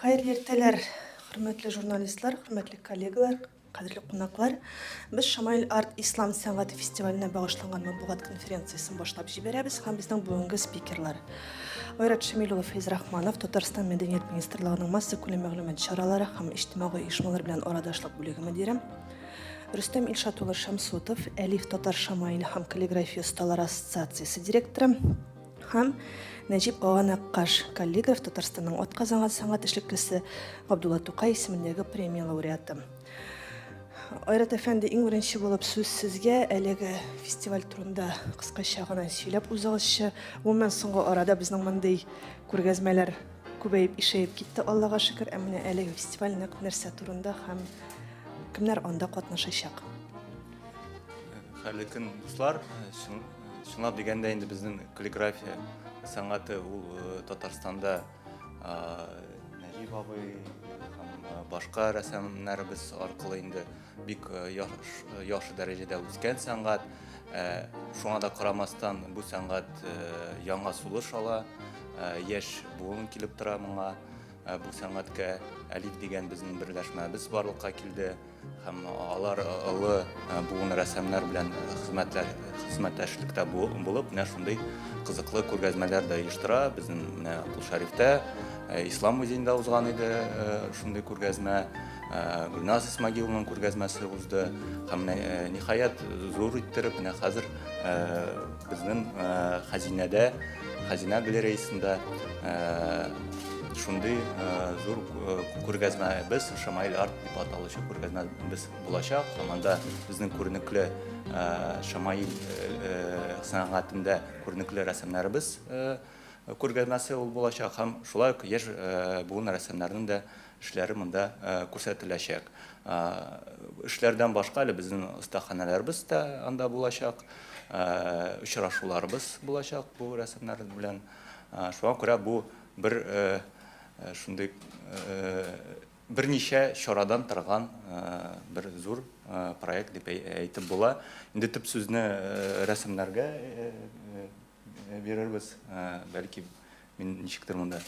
Хәерле иртәләр, хөрмәтле журналистлар, хөрмәтле коллегалар, кадерле кунаклар. Без Шамаил Арт Ислам сәнгате фестиваленә багышланган матбугат конференциясен башлап җибәрәбез һәм безнең бүгенге спикерлар. Айрат Шамил улы Фәйзрахманов, Татарстан Мәдәният министрлыгының массакүләм мәгълүмат чаралары һәм иҗтимагый оешмалар белән арадашлык бүлеге мөдире. Рөстәм Илшат улы Шәмсутов, Әлиф татар шамаиле һәм каллиграфия осталары ассоциациясе директоры һәм Нәҗип ага Нәккаш, каллиграф, Татарстанның атказанган сәнгать эшлеклесе, Габдулла Тукай исемендәге премия лауреаты. Айрат әфәнде, иң беренче булып сүз сезгә, әлеге фестиваль турында кыскача гына сөйләп узыгызчы. Гомумән, соңгы арада безнең мондый күргәзмәләр күбәеп, ишәеп китте, Аллага шөкер. Ә менә әлеге фестиваль нәкъ нәрсә турында һәм Кемнәр анда катнашачак? Хәерле көн, дуслар. Чынлап дигәндә инде безнең каллиграфия сәнгате ул э, Татарстанда Нәҗип абый һәм э, башка рәссамнарыбыз аркылы инде бик э, яхшы дәрәҗәдә үскән сәнгать. Шуңа да карамастан бу сәнгать яңа сулыш ала, яшь буын килеп тора моңа. Ә бу сәнгатькә Әлиф дигән безнең берләшмәбез барлыкка килде һәм алар олы буын рәссамнар белән хезмәтләр хезмәттәшлектә булып, менә шундый кызыклы күргәзмәләр дә оештыра. Безнең менә Кол Шәрифтә Ислам музеенда узган иде шундый күргәзмә. Гөлназ Исмагилованың күргәзмәсе узды һәм менә ниһаять зур иттереп менә хәзер безнең хәзинәдә Хәзинә галереясында шундый зур күргәзмәбез Шамаил арт дип аталучы күргәзмәбез булачак. Һәм анда безнең күренекле Шамаил сәнгатендә күренекле рәсемнәребез күргәзмәсе ул булачак һәм шулай ук яшь буын рәссамнарының да эшләре монда күрсәтеләчәк. Эшләрдән башка әле безнең остаханәләребез дә анда булачак, очрашуларыбыз булачак бу рәсемнәр белән. Шуңа күрә бу бер шундый берничә чарадан торган бер зур проект дип әйтеп була. Инде төп сүзне рәсемнәргә бирербез. Бәлки мин ничектер монда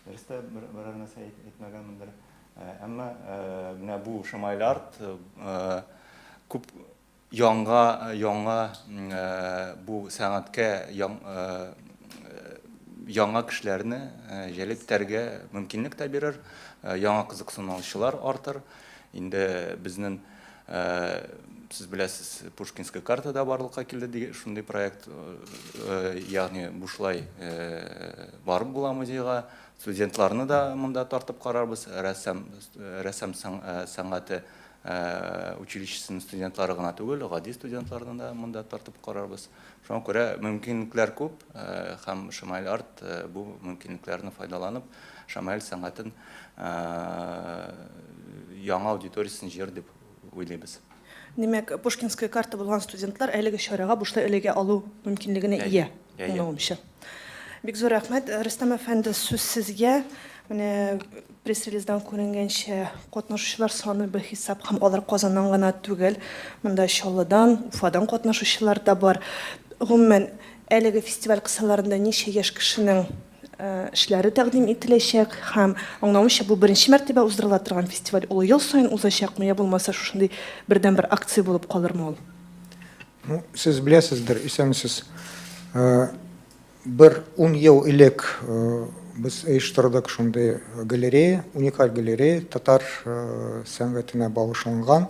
дөрес тә берәр нәрсә әйтмәгәнмендер. Әмма менә бу Шамаил арт күп яңа яңа бу сәнгатькә яңа кешеләрне җәлеп итәргә мөмкинлек тә бирер, яңа кызыксынучылар артыр. Инде безнең сез беләсез, Пушкинская карта да барлыкка килде дигән шундый проект, ягъни бушлай барып була музейга. Студентларны да монда тартып карарбыз, рәссам, рәссам сәнгате училищесының студентлары гына түгел, гади студентларны да монда тартып карарбыз. Шуңа күрә мөмкинлекләр күп һәм Шамаил Арт бу мөмкинлекләрне файдаланып, Шамаил сәнгатен яңа аудиториясен җыер дип уйлыйбыз. Димәк, Пушкинская карта булган студентлар әлеге чарага бушлай эләгә алу мөмкинлегенә ия, аңлавымча. Бик зур рәхмәт, Рөстәм әфәнде, сүз сезгә. Менә пресс-релиздан күренгәнчә, катнашучылар саны бихисап һәм алар Казаннан гына түгел, монда Чаллыдан, Уфадан катнашучылар да бар. Гомумән, әлеге фестиваль кысаларында ничә яшь кешенең эшләре тәкъдим ителәчәк һәм, аңлавымча, бу беренче мәртәбә уздырыла торган фестиваль, ул ел саен узачакмы, я булмаса шушындый бердәнбер акция булып калырмы ул? Ну, сез беләсездер, исәнмесез. Бер ун ел элек без оештырдык шундый галерея, уникаль галерея, татар сәнгатенә багышланган,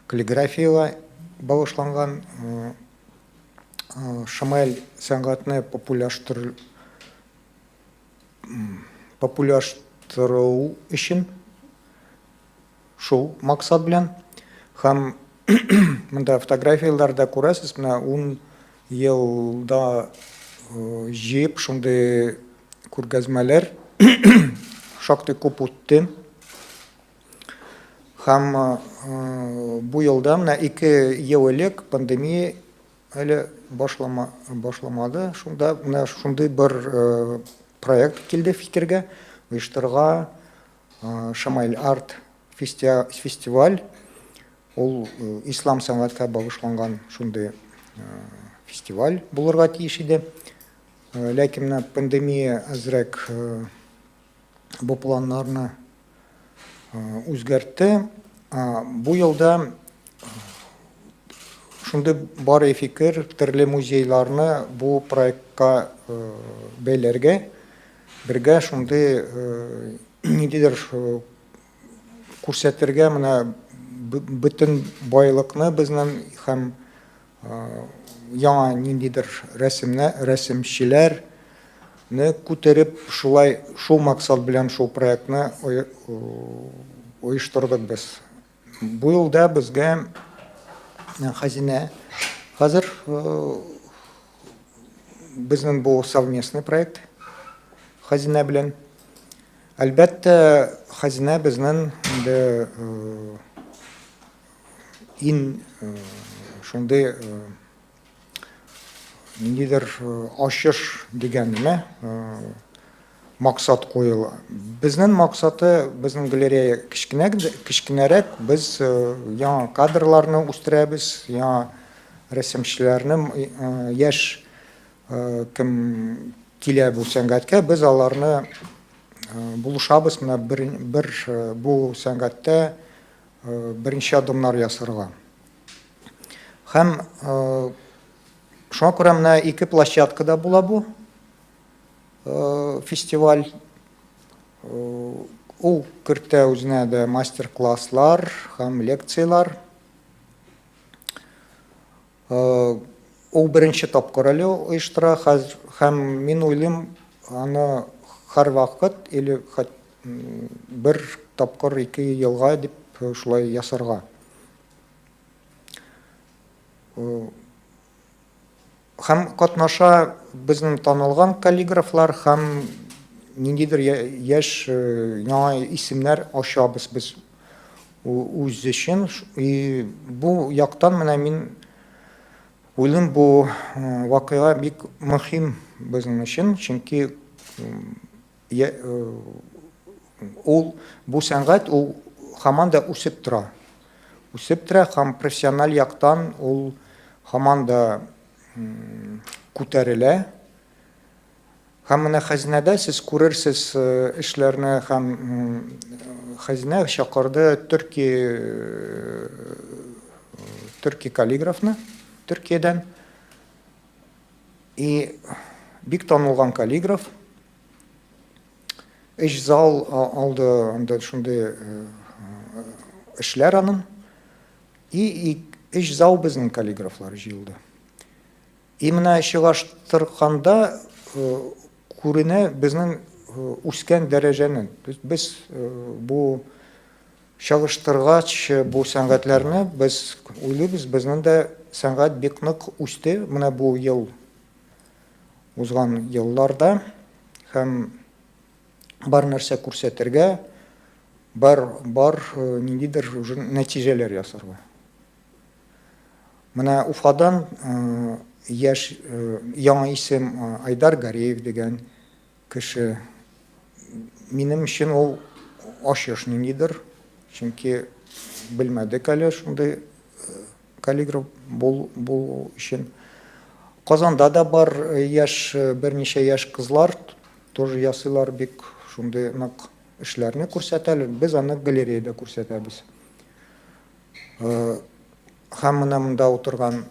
каллиграфиягә багышланган. Шамаил сәнгатьне популяштыр популяштыру өчен шул максат белән һәм монда фотографияләрдә күрәсез, менә ун елда җыеп шундый күргәзмәләр шактый күп үтте. Һәм бу елда менә 2 ел элек пандемия әле башлама, башламады. Шунда менә шундый бер проект килде фикергә, оештырырга Шамаил арт фестиваль. Ул ислам сәнгатькә багышланган шундый фестиваль булырга тиеш иде. Ләкин менә пандемия әзрәк бу планнарны Үзгәртте. Бу елда шундый бар фикер, төрле музейларны бу проектка бәйләргә, бергә шундый ниндидер күрсәтергә менә бөтен байлыкны безнең һәм яңа ниндидер рәсемне, рәсемчеләрне күтәреп, шулай шул максат белән шул проектны оештырдык без. Бу елда безгә хәзинә хәзер безнең бу совместный проект хәзинә белән. Әлбәттә, хәзинә безнең инде Ин шундый ниндидер ачыш дигән нимә максат куела. Безнең максаты, безнең галерея кечкенә, кечкенәрәк, без яңа кадрларны үстерәбез, яңа рәсемчеләрне, яшь кем килә бу сәнгатькә, без аларны булышабыз менә бер, бер бу сәнгатьтә беренче адымнар ясарга. Һәм шуңа күрә менә ике площадкада була бу фестиваль. Ул кертә үзенә дә мастер-класслар һәм лекцияләр. Ул беренче тапкыр әле оештыра хәзер һәм мин уйлыйм, аны һәрвакыт или бер тапкыр ике елга дип шулай ясарга. Һәм катнаша безнең танылган каллиграфлар һәм ниндидер яшь яңа исемнәр ачабыз без үз өчен. И бу яктан менә мин уйлыйм, бу вакыйга бик мөһим безнең өчен, чөнки ул бу сәнгать ул һаман да үсеп тора. Үсеп тора һәм профессиональ яктан ул һаман да күтәрелә. Һәм менә хәзинәдә сез күрерсез эшләрне һәм хәзинә чакырды төрки төрки каллиграфны Төркиядән. И бик танылган каллиграф. Өч зал алды анда шундый эшләр аның. И өч зал безнең каллиграфлар җыелды. И менә чыгаштырганда күренә безнең үскән дәрәҗәне. Без бу чагыштыргач бу сәнгатьләрне без уйлыйбыз, безнең дә сәнгать бик нык үсте менә бу ел узган елларда һәм бар нәрсә күрсәтергә, бар бар ниндидер уже нәтиҗәләр ясарга. Менә Уфадан яшь яңа исем Айдар Гареев дигән кеше. Минем өчен ул ачыш ниндидер, чөнки белмәдек әле шундый каллиграф булу өчен. Казанда да бар яшь берничә яшь кызлар тоже ясыйлар бик шундый нык эшләрне күрсәтәләр. Без аны галереяда күрсәтәбез. Һәм менә монда утырган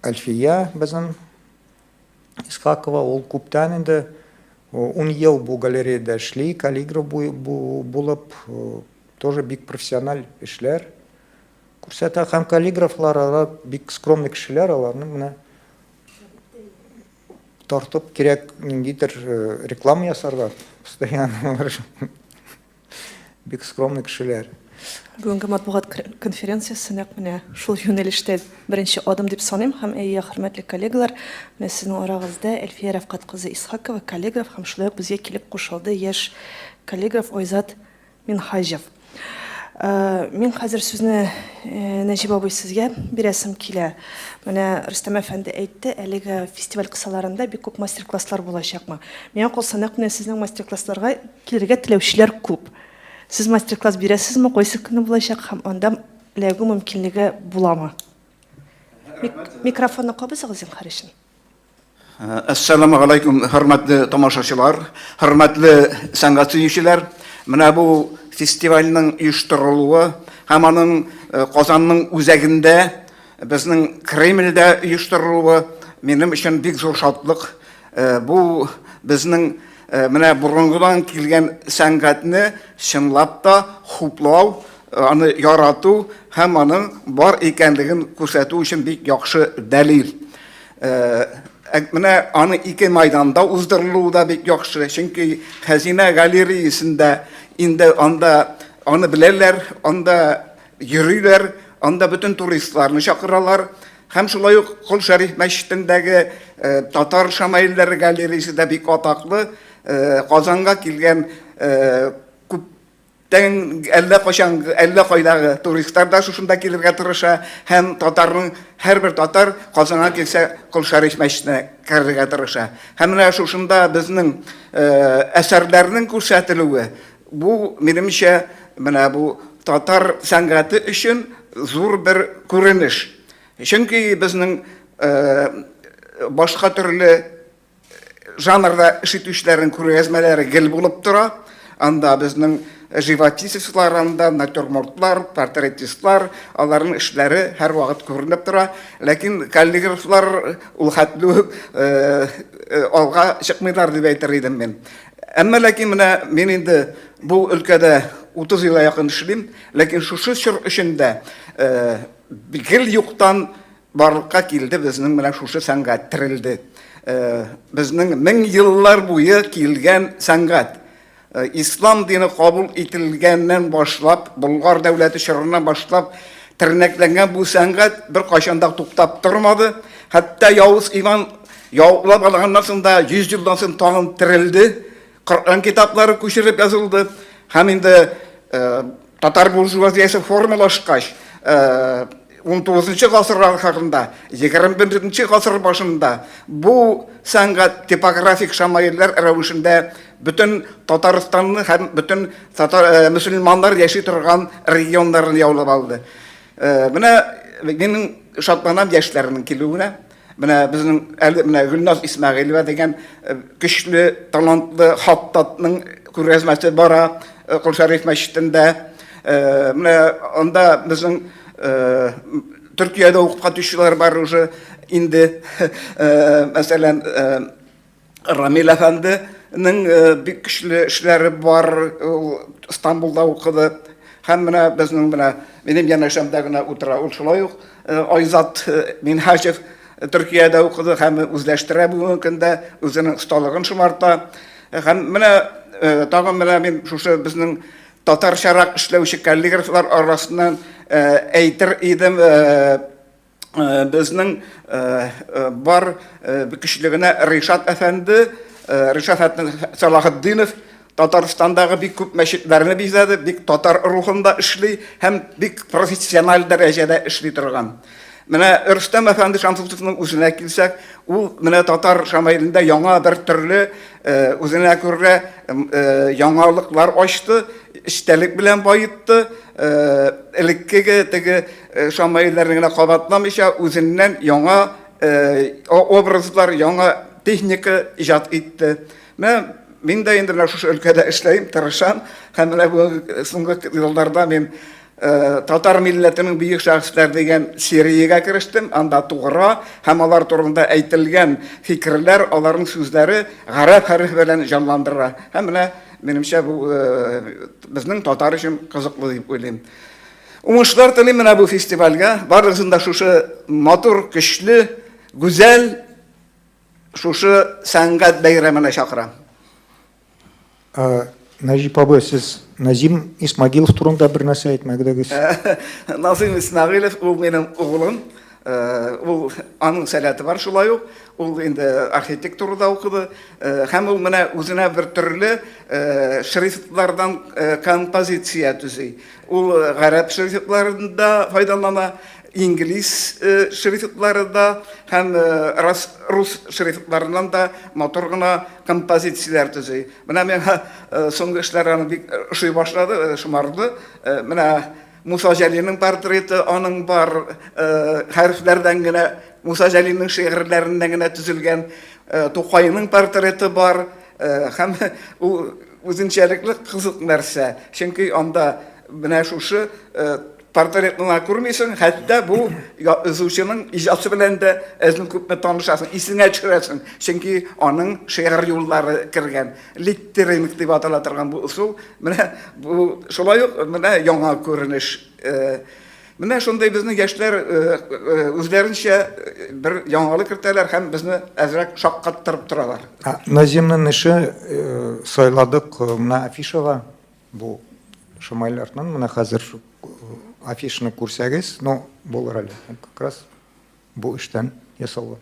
Әлфия безнең Исхакова, ул күптән инде 10 ел бу галереяда эшли, каллиграф булып, тоже бик профессиональ эшләр күрсәтә. Һәм каллиграфлар алар бик скромный кешеләр, аларны менә тартып кирәк ниндидер реклама ясарга постоянно. Бик скромный кешеләр. Бүгенге матбугат конференциясе нәкъ менә шул юнәлештә беренче адым дип саныйм. Һәм әйе, хөрмәтле коллегалар, менә сезнең арагызда Әлфия Рәфкать кызы Исхакова, каллиграф һәм шулай ук безгә килеп кушылды яшь каллиграф Айзат Минһаҗев. Э, мин хәзер сүзне э, Нәҗип абый сезгә бирәсем килә. Менә Рөстәм әфәнде әйтте, әлеге фестиваль кысаларында бик күп мастер-класслар булачакмы? Миңа калса, нәкъ менә сезнең мастер-классларга килергә теләүчеләр күп. Сез мастер-класс бирәсезме, кайсы көнне булачак һәм анда эләгү мөмкинлеге буламы? Микрофонны кабызыгыз зинһар өчен. Әссәламу алейкум, хөрмәтле тамашачылар, хөрмәтле сәнгать сөючеләр. Менә бу фестивальнең оештырылуы һәм аның Казанның үзәгендә, безнең Кремльдә оештырылуы минем өчен бик зур шатлык. Бу безнең менә борынгыдан килгән сәнгатьне чынлап та хуплау, аны ярату һәм аның бар икәнлеген күрсәтү өчен бик яхшы дәлил. Менә аны ике майданда уздырылуы да бик яхшы, чөнки Хәзинә галереясендә инде анда аны беләләр, анда йөриләр, анда бөтен туристларны чакыралар. Һәм шулай ук Кол Шәриф мәчетендәге татар шамаилләре галереясе дә бик атаклы. Казанга килгән күп Тән әллә кайчан, әллә кайдагы туристлар да шушында килергә тырыша һәм татарның һәрбер татар Казанга килсә Кол Шәриф мәчетенә керергә тырыша. Һәм менә шушында безнең әсәрләрнең күрсәтелүе бу, минемчә, менә бу татар сәнгате өчен зур бер күренеш. Чөнки безнең башка төрле жанрда эш итүчеләрнең күргәзмәләре гел булып тора. Анда безнең живописецлар, анда натюрмортлар, портретистлар, аларның эшләре һәрвакыт күренеп тора. Ләкин каллиграфлар ул хәтле үк алга чыкмыйлар дип әйтер идем мин. Әмма ләкин менә мин инде бу өлкәдә 30 елга якын эшлим, ләкин шушы чор эчендә гел юктан Барлыкка килде безнең менә шушы сәнгать, терелде. Безнең мең еллар буе килгән сәнгать. Ислам дине кабул ителгәннән башлап, Болгар дәүләте чорыннан башлап тернәкләнгән бу сәнгать беркайчан да туктап тормады. Хәтта Явыз Иван яулап алганнан соң да 100 елдан соң тагын терелде. Коръән китаплары күчереп язылды. Һәм инде татар буржуазиясе формалашкач, 19 гасыр ахырында, 21 гасыр башында бу сәнгать типографик шамаилләр рәвешендә бөтен Татарстанны һәм бөтен татар мөселманнар яши торган регионнарны яулап алды. Менә минем шатланам яшьләрнең килүенә. Менә безнең әле менә Гөлназ Исмәгыйлева дигән көчле, талантлы хаттатның күргәзмәсе бара Кол Шәриф мәчетендә. Менә анда безнең Төркиядә укып кайтучылар бар уже инде. Мәсәлән, Рамил әфәнденең бик көчле эшләре бар, ул Стамбулда укыды. Һәм менә безнең менә минем янәшәмдә генә утыра. Ул шулай ук Айзат Минһаҗев Төркиядә укыды һәм үзләштерә бүгенге көндә, үзенең осталыгын шомарта. Һәм менә тагын менә мин шушы безнең татарчарак эшләүче каллиграфлар арасыннан әйтер идем, безнең бар көчлегенә Ришат әфәнде, Ришат әфәнде Салахетдинов Татарстандагы бик күп мәчетләрне бизәде, бик татар рухында эшли һәм бик профессиональ дәрәҗәдә эшли торган. Менә Рөстәм әфәнде Шамсутовның үзенә килсәк, ул менә татар шамаилендә яңа бер төрле үзенә күрә яңалыклар ачты, эчтәлек белән баетты, элеккеге теге шамаилләрне генә кабатламыйча, үзеннән яңа образлар, яңа техника иҗат итте. Менә мин дә инде менә шушы өлкәдә эшләйм, тырышам. Һәм менә бу соңгы елларда мин татар милләтенең бөек шәхесләр дигән сериягә керештем. Анда тугра һәм алар турында әйтелгән фикерләр, аларның сүзләре гарәп хәрефе белән җанландыра. Һәм менә минемчә бу безнең татар өчен кызыклы дип уйлыйм. Уңышлар телим менә бу фестивальгә. Барыгызны да шушы матур, көчле, гүзәл шушы сәнгать бәйрәменә чакырам. Нәҗип абый, сез Назим Исмагилов турында бер нәрсә әйтмәдегез. Назим Исмагилов ул минем углым. Ул аның сәләте бар шулай ук. Ул инде архитектурада укыды. Һәм ул менә үзенә бер төрле шрифтлардан композиция төзи. Ул гарәп шрифтларында файдалана, инглиз шрифтлары да һәм рус шрифтларыннан да матур гына композицияләр төзи. Менә миңа соңгы эшләр аның бик ошый башлады, шомарды. Менә Муса Җәлилнең портреты аның бар, хәрефләрдән генә, Муса Җәлилнең шигырьләреннән генә төзелгән Тукайның портреты бар. Һәм ул үзенчәлекле кызык нәрсә. Чөнки анда менә шушы портретны гына күрмисең, хәтта бу язучының иҗаты белән дә әзме-күпме танышасың, исеңә төшерәсең, чөнки аның шигырь юллары кергән. Литтеринг дип атала торган бу ысул, менә бу шулай ук менә яңа күренеш. Менә шундый безнең яшьләр үзләренчә бер яңалык кертәләр һәм безне әзрәк шаккаттырып торалар. Назимның эше сайладык менә афишага. Бу Шамаил артыннан менә хәзер афишаны күрсәгез, ну, булыр әле. Как раз бу эштән ясалган.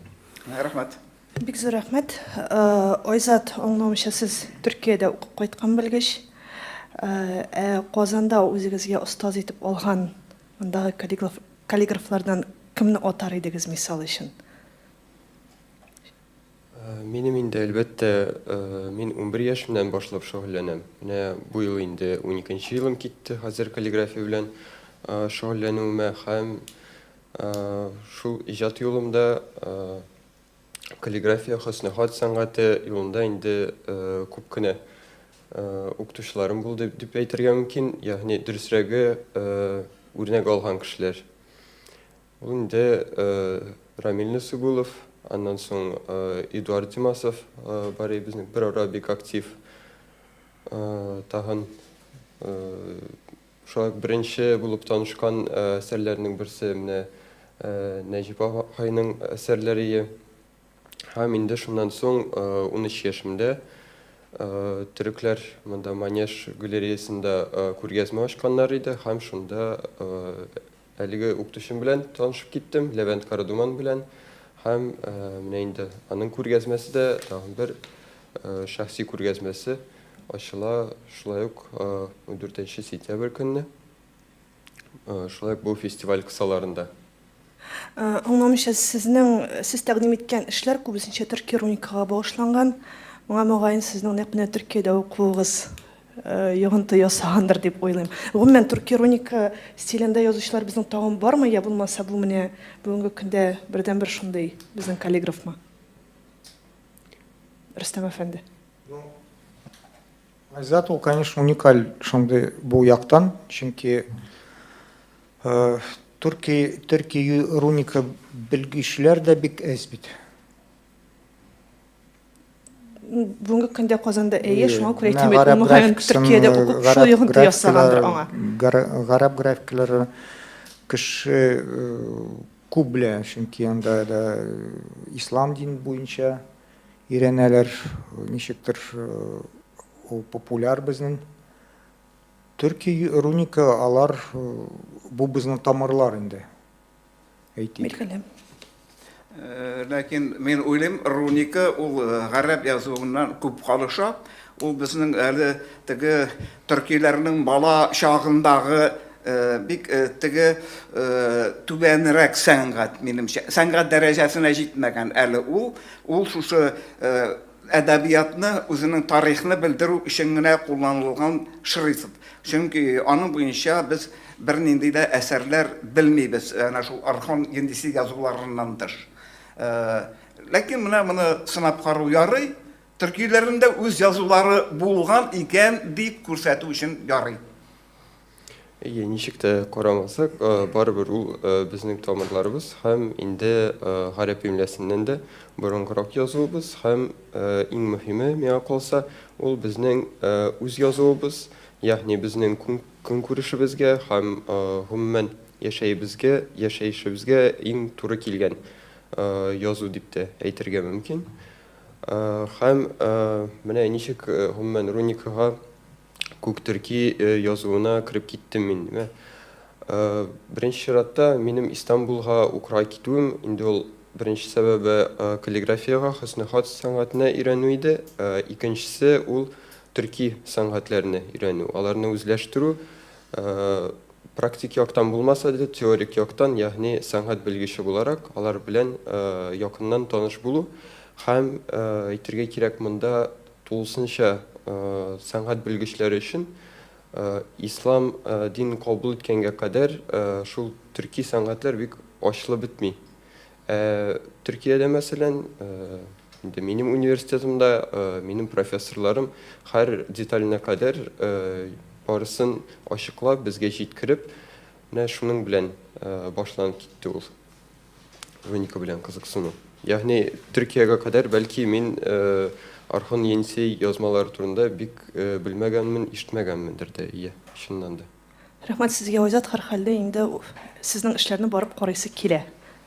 Рәхмәт. Бик зур рәхмәт. Айзат, аңлавымча, сез Төркиядә укып кайткан белгеч. Ә Казанда үзегезгә остаз итеп алган мондагы каллиграфлардан кемне атар идегез мисал өчен? Минем инде, әлбәттә, мин 11 яшемнән башлап шөгыльләнәм. Менә бу ел инде уникенче елым китте хәзер каллиграфия белән шөгыльләнүемә һәм шул иҗат юлымда каллиграфия, хөснехат сәнгате юлында инде күп кенә укытучыларым булды дип әйтергә мөмкин. Ягъни, дөресрәге, үрнәк алган кешеләр. Ул инде Рамил Насыйбуллов, аннан соң Эдуард Димасов бар иде безнең бер ара бик актив. Тагын шулай ук беренче булып танышкан әсәрләрнең берсе менә Нәҗип агайның әсәрләре ие. Һәм инде шуннан соң 13 яшемдә төрекләр монда Манеж галереясында күргәзмә ачканнар иде һәм шунда Әлеге укытучым белән танышып киттем, Ләвәнт Карадуман белән. Һәм менә инде аның күргәзмәсе дә, тагын бер шәхси күргәзмәсе ачыла шулай ук 14 сентябрь көнне. Шулай ук бу фестиваль кысаларында. Аңламыйча, сезнең, сез тәкъдим иткән эшләр күбесенчә төрки руникага багышланган. Моңа, мөгаен, сезнең нәкъ менә Төркиядә укуыгыз йогынты ясагандыр дип уйлыйм. Гомумән, төрки руника стилендә язучылар безнең тагын бармы, я булмаса бу менә бүгенге көндә бердәнбер шундый безнең каллиграфмы? Рөстәм әфәнде. Ну, Айзат ул, конечно, уникаль шундый бу яктан, чөнки төрки төрки руника белгечләр дә бик әз бит. Бүгенге көндә Казанда әйе, шуңа күрә әйтәм бит, ул мөгаен Төркиядә укып шул йогынты ясагандыр аңа. Гарәп графикалары кеше күп белә, чөнки анда да ислам дин буенча өйрәнәләр, ничектер ул популяр безнең. Төрки руника алар бу безнең тамырлар инде. әйтик. Билгеле. Ләкин мин уйлыйм, руника ул гарәп язуыннан күп калыша. Ул безнең әле теге төркиләрнең бала чагындагы бик теге түбәнрәк сәнгать, минемчә. Сәнгать дәрәҗәсенә җитмәгән әле ул. Ул шушы әдәбиятны, үзенең тарихны белдерү өчен генә кулланылган шрифт. Чөнки аның буенча без бернинди дә әсәрләр белмибез, әнә шул Орхон Енисей язуларыннан тыш. Ләкин менә моны сынап карау ярый, төркиләрнең дә үз язулары булган икән дип күрсәтү өчен ярый. Әйе, ничек тә карамасак, барыбер ул безнең тамырларыбыз һәм инде гарәп имлясеннән дә борынгырак язуыбыз һәм иң мөһиме, миңа калса, ул безнең үз язуыбыз, ягъни безнең көнкүрешебезгә һәм гомумән яшәебезгә, яшәешебезгә иң туры килгән язу дип тә әйтергә мөмкин. Һәм менә ничек гомумән руникага күк төрки язуына кереп киттем мин. Менә беренче чиратта минем Истанбулга укырга китүем инде ул беренче сәбәбе каллиграфиягә, хөснехат сәнгатенә өйрәнү иде. Икенчесе ул төрки сәнгатьләрне өйрәнү, аларны үзләштерү, практик яктан булмаса да, теорик яктан, ягъни сәнгать белгече буларак, алар белән якыннан таныш булу һәм әйтергә кирәк, монда Тулысынча сәнгать белгечләре өчен ислам дин кабул иткәнгә кадәр шул төрки сәнгатьләр бик ачылып бетми. Ә Төркиядә, мәсәлән, Инде минем университетымда минем профессорларым һәр деталенә кадәр барысын ачыклап, безгә җиткереп, менә шуның белән башланып китте ул руника белән кызыксыну. Ягъни Төркиягә кадәр бәлки мин Орхон Енисей язмалары турында бик белмәгәнмен, ишетмәгәнмендер дә, ие, чыннан да. Рәхмәт сезгә, Айзат, һәрхәлдә инде сезнең эшләрне барып карыйсы килә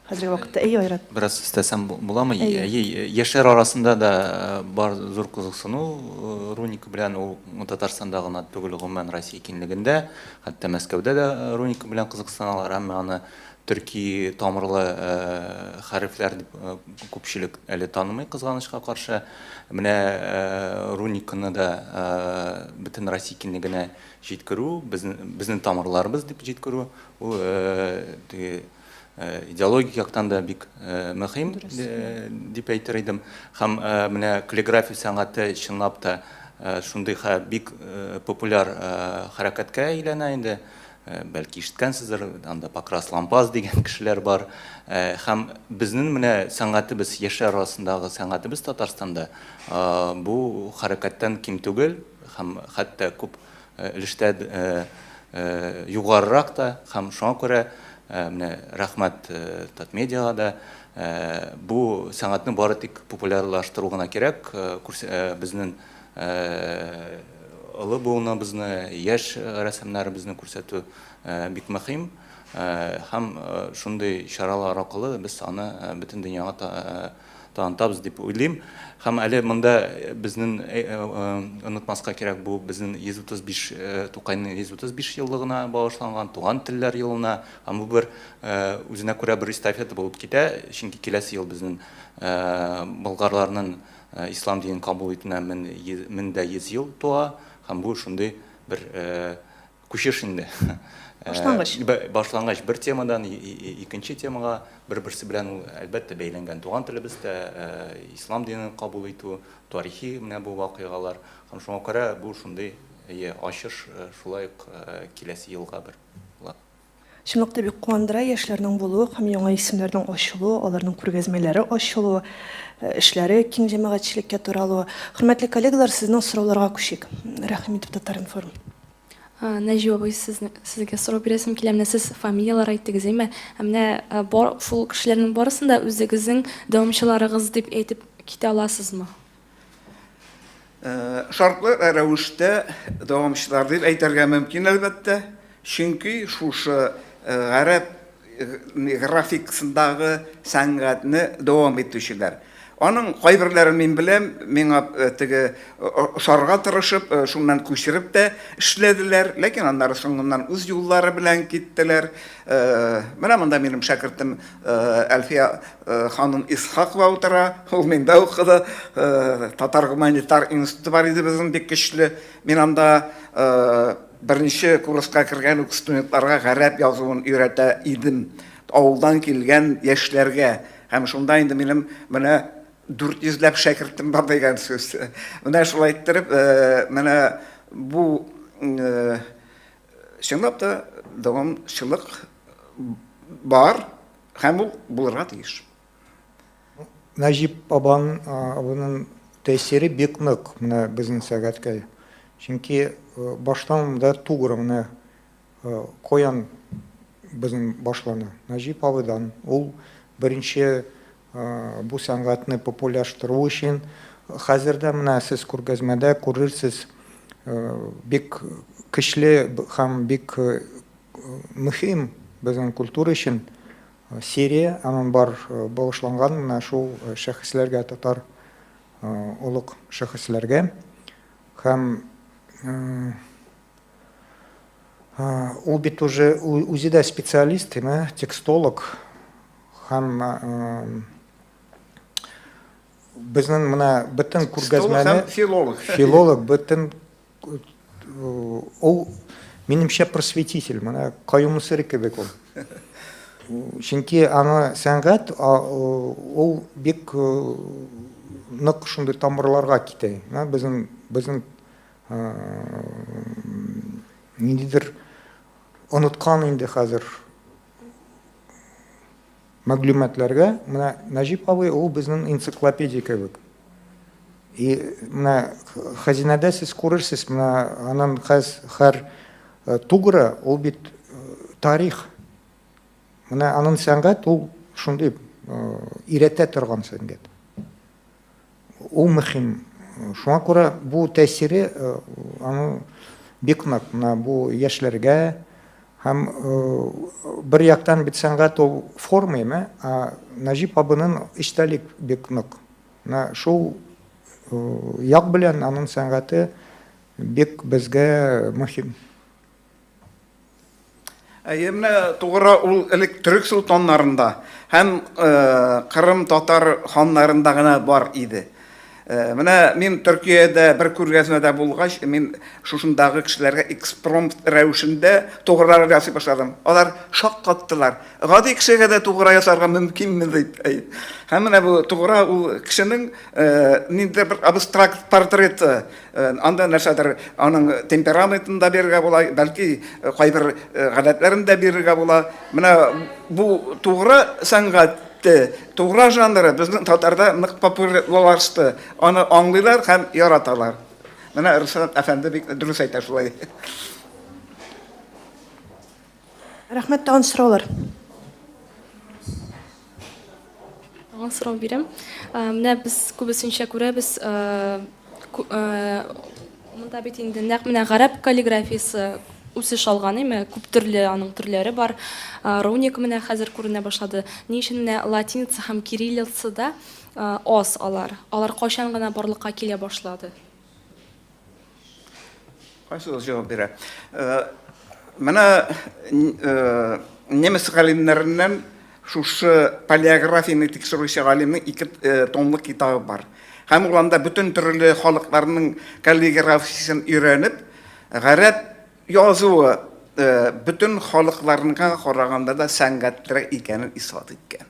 хәзерге вакытта. Әйе, Айрат. Бераз өстәсәм буламы? Әйе, яшьләр арасында да бар зур кызыксыну руника белән, ул Татарстанда гына түгел, гомумән Россия киңлегендә, хәтта Мәскәүдә дә руника белән кызыксыналар, әмма аны төрки тамырлы хәрефләр дип күпчелек әле танымый, кызганычка каршы. Менә руниканы да бөтен Россия киңлегенә Җиткерү, безнең тамырларыбыз дип җиткерү, ул теге идеологик яктан да бик мөһим дип әйтер идем. Һәм менә каллиграфия сәнгате чынлап та шундый бик популяр хәрәкәткә әйләнә инде. Бәлки ишеткәнсездер, анда Покрас Лампас дигән кешеләр бар. Һәм безнең менә сәнгатебез, яшьләр арасындагы сәнгатебез Татарстанда бу хәрәкәттән ким түгел. Һәм хәтта күп өлештә югарырак та, һәм шуңа күрә менә рәхмәт Татмедиага да, бу сәнгатьне бары тик популярлаштыру гына кирәк, безнең олы буыныбызны, яшь рәссамнарыбызны күрсәтү бик мөһим. Һәм шундый чаралар аркылы без аны бөтен дөньяга танытабыз дип уйлыйм. Һәм әле монда безнең онытмаска кирәк, бу безнең 135 Тукайның 135 еллыгына багышланган туган телләр елына, һәм бу бер үзенә күрә бер эстафета булып китә, чөнки киләсе ел безнең болгарларның ислам динен кабул итүенә 1100 ел туа, һәм бу шундый бер Күчеш инде. Башлангыч. Башлангыч бер темадан икенче темага, бер-берсе белән ул, әлбәттә, бәйләнгән. Туган телебез дә, ислам динен кабул итү, тарихи менә бу вакыйгалар. Һәм шуңа күрә бу шундый, әйе, ачыш шулай ук киләсе елга бер була. Чынлыкта бик куандыра яшьләрнең булуы һәм яңа исемнәрнең ачылуы, аларның күргәзмәләре ачылуы, эшләре киң җәмәгатьчелеккә таралуы. Хөрмәтле коллегалар, сезнең сорауларга күчик. Рәхим итеп, Татар-информ. Нәҗип абый, сезне, сезгә сорау бирәсем килә. Менә сез фамилияләр әйттегез, әйме? Ә менә бар, шул кешеләрнең барысын да үзегезнең дәвамчыларыгыз дип әйтеп китә аласызмы? Шартлы рәвештә дәвамчылар дип әйтергә мөмкин, әлбәттә. Чөнки шушы гарәп графикасындагы сәнгатьне дәвам итүчеләр. Аның кайберләрен мин беләм, миңа теге ошарга тырышып, шуннан күчереп тә эшләделәр, ләкин аннары соңыннан үз юллары белән киттеләр. Менә монда минем шәкертем Әлфия ханым Исхакова утыра, ул миндә укыды. Татар гуманитар институты бар иде безнең бик көчле. Мин анда беренче курска кергән үк студентларга гарәп язуын өйрәтә идем. Авылдан килгән яшьләргә. Һәм шунда инде минем менә 400 ләп шәкертем бар дигән сүз. Менә шулай иттереп, менә бу чынлап та дәвамчылык бар һәм ул булырга тиеш. Нәҗип абан, абының тәэсире бик нык менә безнең сәгатькә. Чөнки баштан да тугры менә Каян безнең башлана? Нәҗип абыйдан. Ул беренче бу сәнгатьне популяштыру өчен хәзер дә менә сез күргәзмәдә күрерсез, бик көчле һәм бик мөһим безнең культура өчен серия, аның бар багышланган менә шул шәхесләргә, татар олуг шәхесләргә. Һәм Ул бит уже үзе дә специалист, әмма текстолог һәм безнең менә бөтен күргәзмәне филолог. Филолог бөтен ул минемчә просветитель, менә Каюм Насыйри кебек ул. Чөнки аны сәнгать ул бик нык шундый тамырларга китә. Безнең безнең Ниндидер оныткан инде хәзер мәгълүматларга. Менә Нәҗип абый ул безнең энциклопедия кебек. И менә хәзинәдә сез күрерсез, менә анын хәз һәр тугры ул бит тарих. Менә анын сәнгать ул шундый өйрәтә торган сәнгать. Ул мөһим. Шуңа күрә бу тәэсире аның бик нык менә бу яшьләргә һәм бер яктан бит сәнгать ул форма име, ә Нәҗип абының эчтәлек бик нык. Менә шул як белән аның сәнгате бик безгә мөһим. Әйе, менә тугры ул элек төрек солтаннарында һәм Кырым татар ханнарында гына бар иде. Менә мин Төркиядә бер күргәзмәдә булгач, мин шушындагы кешеләргә экспромт рәвешендә тугрылар ясый башладым. Алар шаккаттылар. Гади кешегә дә тугра ясарга мөмкинме дип. Һәм менә бу тугра ул кешенең ниндидер бер абстракт портреты. Анда нәрсәдер аның темпераментын да бирергә була, бәлки кайбер гадәтләрен дә бирергә була. Менә бу тугры сәнгате, тугры жанры безнең татарда нык популярлашты. Аны аңлыйлар һәм яраталар. Менә Рөстәм әфәнде бик дөрес әйтә шулай. Рәхмәт, тагын сораулар. Тагын сорау бирәм. Менә без күбесенчә күрәбез, монда бит инде нәкъ менә гарәп каллиграфиясе үсеш алган, әйме, күп төрле аның төрләре бар. Руник менә хәзер күренә башлады. Ни өчен менә латиница һәм кириллицада аз алар? Алар кайчан гына барлыкка килә башлады? Кайсыгыз җавап бирә? Э, менә э, немец галимнәреннән шушы палеографияне тикшерүче галимнең ике э, томлык китабы бар. Һәм ул анда бөтен төрле халыкларның каллиграфиясен өйрәнеп, гарәп язуы бөтен халыкларныкына караганда да сәнгатьлерәк икәнен исбат иткән.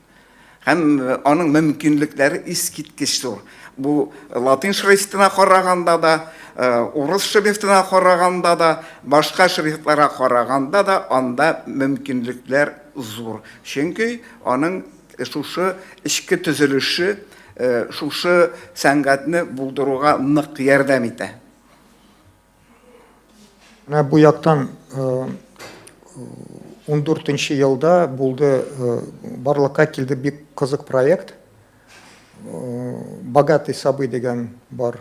Һәм аның мөмкинлекләре искиткеч зур. Бу латин шрифтына караганда да, урыс шрифтына караганда да, башка шрифтларга караганда да анда мөмкинлекләр зур. Чөнки аның шушы эчке төзелеше шушы сәнгатьне булдыруга нык ярдәм итә. Менә бу яктан 14 елда булды, барлыкка килде бик кызык проект. Богатый сабый дигән бар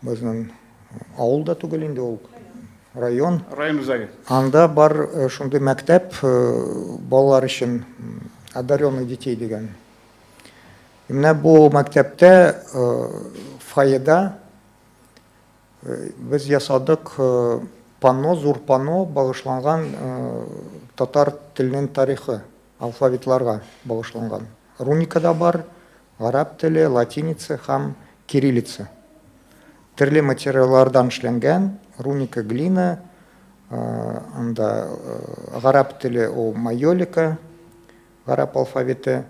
безнең авыл да түгел инде ул район. Район үзәге. Анда бар шундый мәктәп балалар өчен одаренных детей дигән. Менә бу мәктәптә фойеда Без ясадык панно, зур панно, багышланган татар теленең тарихы, алфавитларга багышланган. Руника да бар, гарәп теле, латиница һәм кириллица. Төрле материаллардан эшләнгән, руника глина, анда гарәп теле ул майолика, гарәп алфавиты,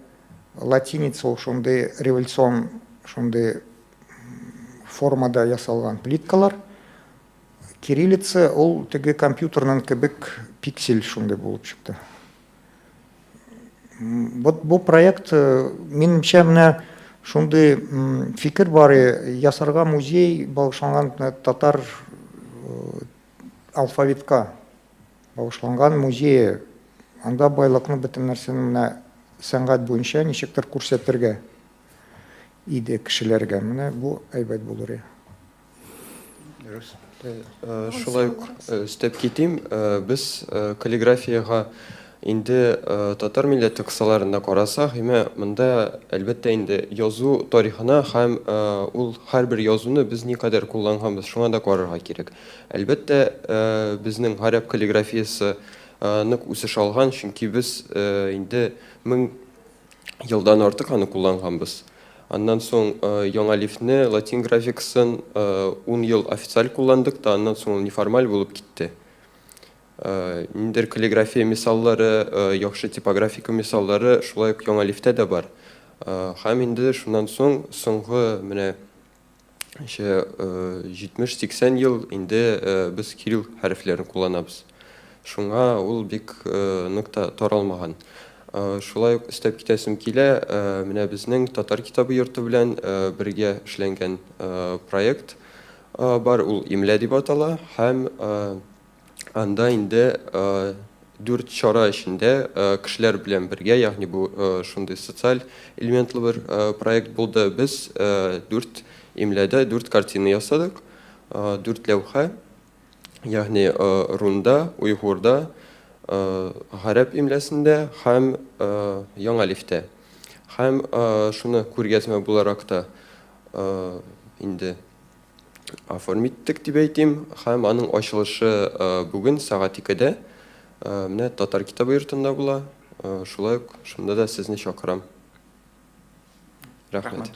латиница ул шундый революцион шундый формада ясалган плиткалар. Кириллица ул теге компьютерның кебек пиксель шундый булып чыкты. Вот бу проект, э, минемчә, менә шундый фикер бар, э, ясарга музей багышланган татар э, алфавитка багышланган музее. Анда байлыкны бөтен нәрсәне менә сәнгать буенча ничектер күрсәтергә. Иде кешеләргә. Менә бу әйбәт булыр иде. Дөрес. Шулай ук өстәп китим, без каллиграфиягә инде татар милләте кысаларында карасак, әмма монда, әлбәттә инде, язу тарихына һәм ул һәрбер язуны без никадәр кулланганбыз, шуңа да карарга кирәк. Әлбәттә, безнең гарәп каллиграфиясе нык үсеш алган, чөнки без инде 1000 елдан артык аны кулланганбыз. Аннан соң яңа лифтне, латин графикасын ун ел официаль кулландык та, аннан соң ул неформаль булып китте. Ниндидер каллиграфия мисаллары, яхшы типографика мисаллары шулай ук яңа лифтә дә бар. Һәм инде шуннан соң соңгы менә ничә 70-80 ел инде без кирилл хәрефләрен кулланабыз. Шуңа ул бик нык та таралмаган. Шулай ук өстәп китәсем килә, менә безнең Татар китабы йорты белән бергә эшләнгән проект бар, ул Имлә дип атала һәм анда инде дүрт чара эчендә кешеләр белән бергә, ягъни бу шундый социаль элементлы бер проект булды. Без дүрт имләдә дүрт картина ясадык, дүрт ләүхә. Ягъни рунда, уйгурда, гарәп имләсендә һәм яңалифтә. Һәм шуны күргәзмә буларак та инде оформить иттек дип әйтим. Һәм аның ачылышы бүген сәгать икедә менә Татар китабы йортында була. Шулай ук шунда да сезне чакырам. Рәхмәт.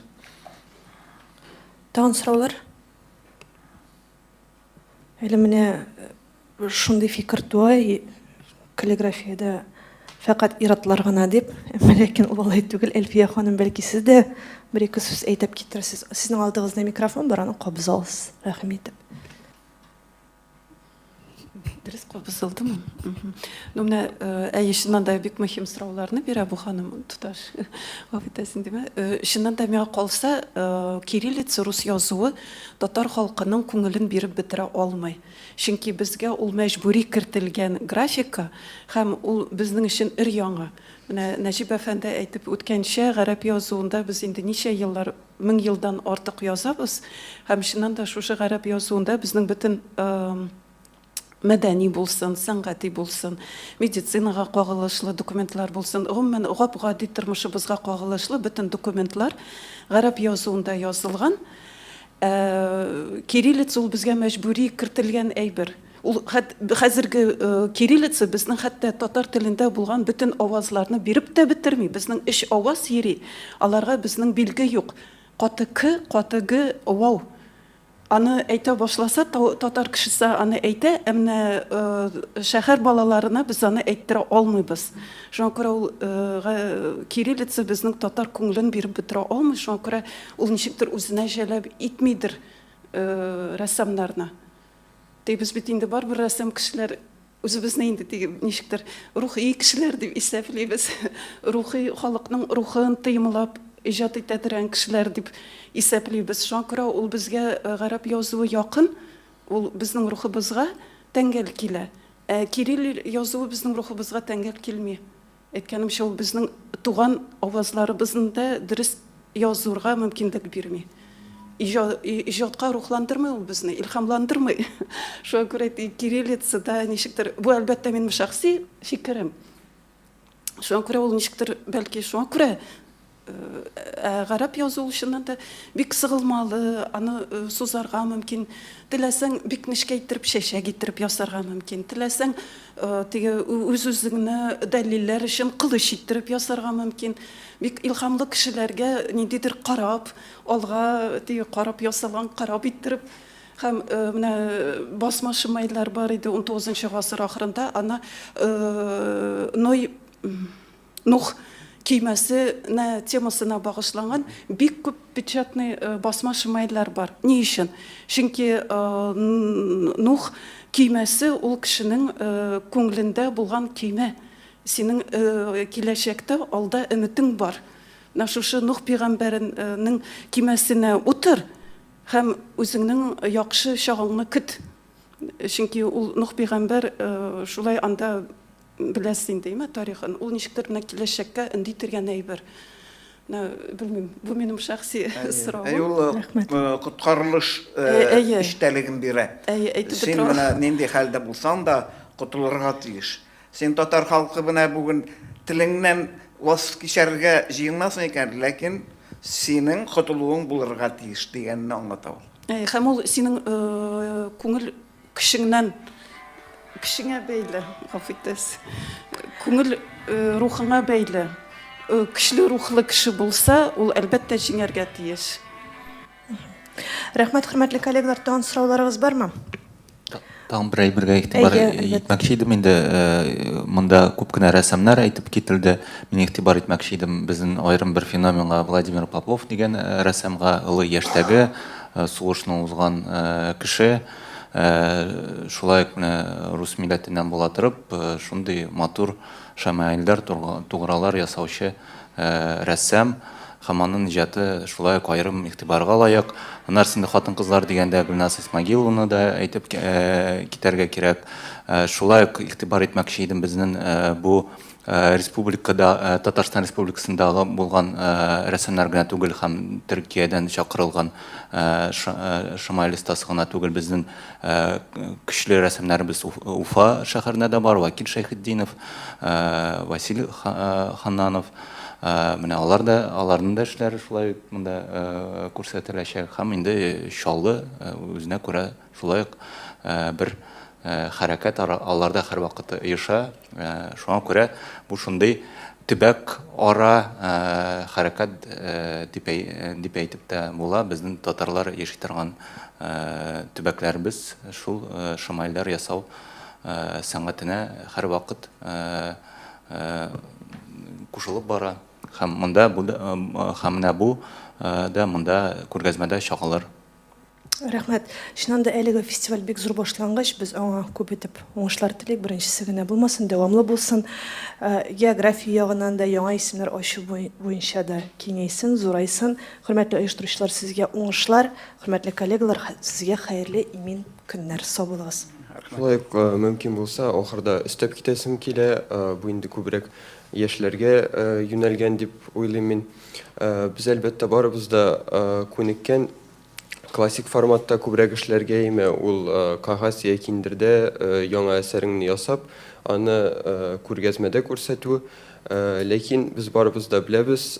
Тагын сораулар? Әле менә шундый фикер туа, каллиграфиядә фәкать ир-атлар гына дип, әмма ләкин ул алай түгел. Әлфия ханым, бәлки сез дә бер-ике сүз әйтеп китерсез. Сезнең алдыгызда микрофон бар, аны кабыза аласыз, рәхим итеп. Дөрес кабызылдымы? Ну, менә, әйе, чыннан да бик мөһим сорауларны бирә бу ханым, туташ. Гафу итәсең, димә. Чыннан да миңа калса, кириллица, рус язуы татар халкының күңелен биреп бетерә алмый. Чөнки безгә ул мәҗбүри кертелгән графика һәм ул безнең өчен өр-яңа. Менә Нәҗип әфәнде әйтеп үткәнчә, гарәп язуында без инде ничә еллар, мең елдан артык язабыз һәм чыннан да шушы гарәп язуында безнең бөтен мәдәни булсын, сәнгати булсын, медицинага кагылышлы документлар булсын, гомумән, гап-гади тормышыбызга кагылышлы бөтен документлар гарәп язуында язылган. Ә кириллица ул безгә мәҗбүри кертелгән әйбер. Ул хәзерге кириллица безнең хәтта татар телендә булган бөтен авазларны биреп тә бетерми. Безнең өч аваз йөри, аларга безнең билге юк. Каты к, каты г, вау. Аны әйтә башласа, татар кешесе аны әйтә, ә менә шәһәр балаларына без аны әйттерә алмыйбыз. Шуңа күрә ул кириллица безнең татар күңелен биреп бетерә алмый, шуңа күрә ул ничектер үзенә җәлеп итмидер рәссамнарны. Тик без бит инде барыбер рәссам кешеләр, үзебезне инде теге ничектер рухи кешеләр дип исәплибез. Рухи халыкның рухын тоемлап иҗат итә торган кешеләр дип исәплибез. Шуңа күрә ул безгә э, гарәп язуы якын, ул безнең рухыбызга тәңгәл килә. Ә кирилл язуы безнең рухыбызга тәңгәл килми. Әйткәнемчә, ул безнең туган авазларыбызны да дөрес язурга мөмкинлек бирми. Иҗатка рухландырмый ул безне, илһамландырмый. Шуңа күрә кириллицада ничектер, бу, әлбәттә, минем шәхси фикерем. Шуңа күрә ул ничектер, бәлки, шуңа күрә Ә гарәп язуы чыннан да бик сыгылмалы, аны сузарга мөмкин. Теләсәң, бик нечкә иттереп чәчәк иттереп ясарга мөмкин. Теләсәң, теге үз-үзеңне дәлилләр өчен кылыч иттереп ясарга мөмкин. Бик илһамлы кешеләргә ниндидер кораб, алга теге кораб ясалган кораб иттереп һәм менә басма шимайлар бар иде унтугызынчы гасыр ахырында, аны Ной Нух көймәсе нә темасына багышланган бик күп печатный басма шимайлар бар. Ни өчен? Чөнки Нух көймәсе ул кешенең күңелендә булган көймә. Синең киләчәктә алда өметең бар. Менә шушы Нух пәйгамбәренең көймәсенә утыр һәм үзеңнең яхшы чагыңны көт. Чөнки ул Нух пәйгамбәр шулай анда Беләсез инде, әйме, тарихын. Ул ничектер менә киләчәккә өнди торган әйбер. Менә, белмим, бу минем шәхси соравым. Әй, ул Рәхмәт. коткарылыш Әйе. эчтәлеген бирә. Әйе, әйтеп Син бетерә менә нинди хәлдә булсаң да, котылырга тиеш. Син татар халкы менә бүген телеңнән ваз кичәргә җыенмасың икән, ләкин синең котылуың булырга тиеш дигәнне аңлата ул. Әйе, һәм ул синең күңел Көчеңнән, көчеңә бәйле, гафу итәсез. Күңел рухыңа бәйле. Көчле рухлы кеше булса, ул әлбәттә җиңәргә тиеш. Рәхмәт, хөрмәтле коллегалар, тагын сорауларыгыз бармы? Тагын бер әйбергә игътибар итмәкче идем инде. Монда күп кенә рәссамнар әйтеп кителде. Мин игътибар итмәкче идем безнең аерым бер феноменга, Владимир Попов дигән рәссамга, олы яшьтәге, сугышны узган кеше. Шулай ук менә рус милләтеннән була торып, шундый матур шәмаилләр, тугралар ясаучы рәссам һәм аның иҗаты шулай ук аерым игътибарга лаек. Аннары инде хатын-кызлар дигәндә Гөлназ Исмагилованы да әйтеп китәргә кирәк. Шулай ук игътибар итмәкче идем безнең бу республикада, Татарстан Республикасындагы булган рәссамнар генә түгел һәм Төркиядән чакырылган шамаил остасы гына түгел, безнең көчле рәссамнарыбыз Уфа шәһәрендә дә бар, Вакил Шәйхетдинов, Василий Ханнанов. Менә алар да, аларның да эшләре шулай ук монда күрсәтеләчәк. Һәм инде Чаллы үзенә күрә шулай ук бер хәрәкәт аларда һәрвакыт оеша. Шуңа күрә бу шундый төбәк ара хәрәкәт дип, дип әйтеп тә була. Безнең татарлар яши торган төбәкләребез шул шамайлар ясау сәнгатенә һәрвакыт кушылып бара. Һәм монда бу һәм менә бу да монда күргәзмәдә чагылыр. Рәхмәт. Чыннан да әлеге фестиваль бик зур башлангыч. Без аңа күп итеп уңышлар телик. Беренчесе генә булмасын, дәвамлы булсын. География ягыннан да, яңа исемнәр ачу буенча да киңәйсен, зурайсын. Хөрмәтле оештыручылар, сезгә уңышлар. Хөрмәтле коллегалар, сезгә хәерле, имин көннәр. Сау булыгыз. Шулай ук, мөмкин булса, ахырда өстәп китәсем килә. Бу инде күбрәк яшьләргә юнәлгән дип уйлыйм мин. Без, әлбәттә, барыбыз да күнеккән классик форматта күбрәк эшләргә име, ул кәгазь я киндердә яңа әсәреңне ясап, аны күргәзмәдә күрсәтү. Ләкин без барыбыз да беләбез,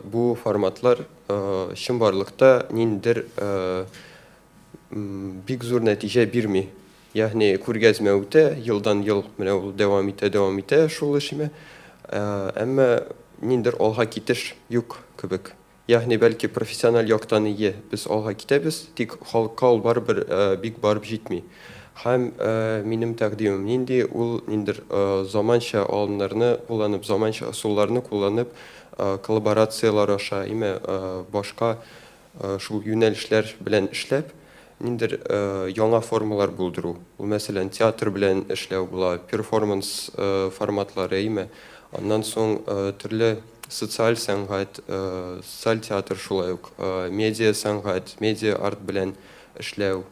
бу форматлар чынбарлыкта ниндидер бик зур нәтиҗә бирми. Ягъни күргәзмә үтә, елдан-ел менә ул дәвам итә, дәвам итә шул эшме. Әмма ниндидер алга китеш юк кебек. Ягъни, бәлки, профессиональ яктан ие, без алга китәбез, тик халыкка ул барыбер бик барып җитми. Һәм минем тәкъдимем нинди, ул ниндидер заманча алымнарны кулланып, заманча ысулларны кулланып, коллаборацияләр аша, име, башка шул юнәлешләр белән эшләп, ниндидер яңа формалар булдыру. Ул, мәсәлән, театр белән эшләү була, перформанс форматлары, әйме. Аннан соң төрле социаль сәнгать, социаль театр шулай ук, медиа сәнгать, медиа арт белән эшләү,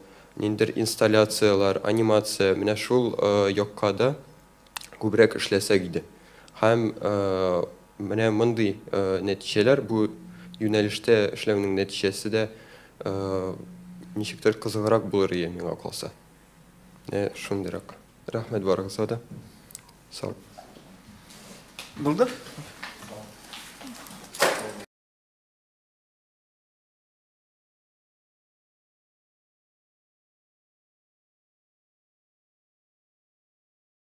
ниндидер инсталляцияләр, анимация, менә шул якка да күбрәк эшләсәк иде. Һәм менә мондый нәтиҗәләр, бу юнәлештә эшләүнең нәтиҗәсе дә ничектер кызыграк булыр иде, миңа калса. Менә шундыйрак. Рәхмәт барыгызга да. Сау. Булды?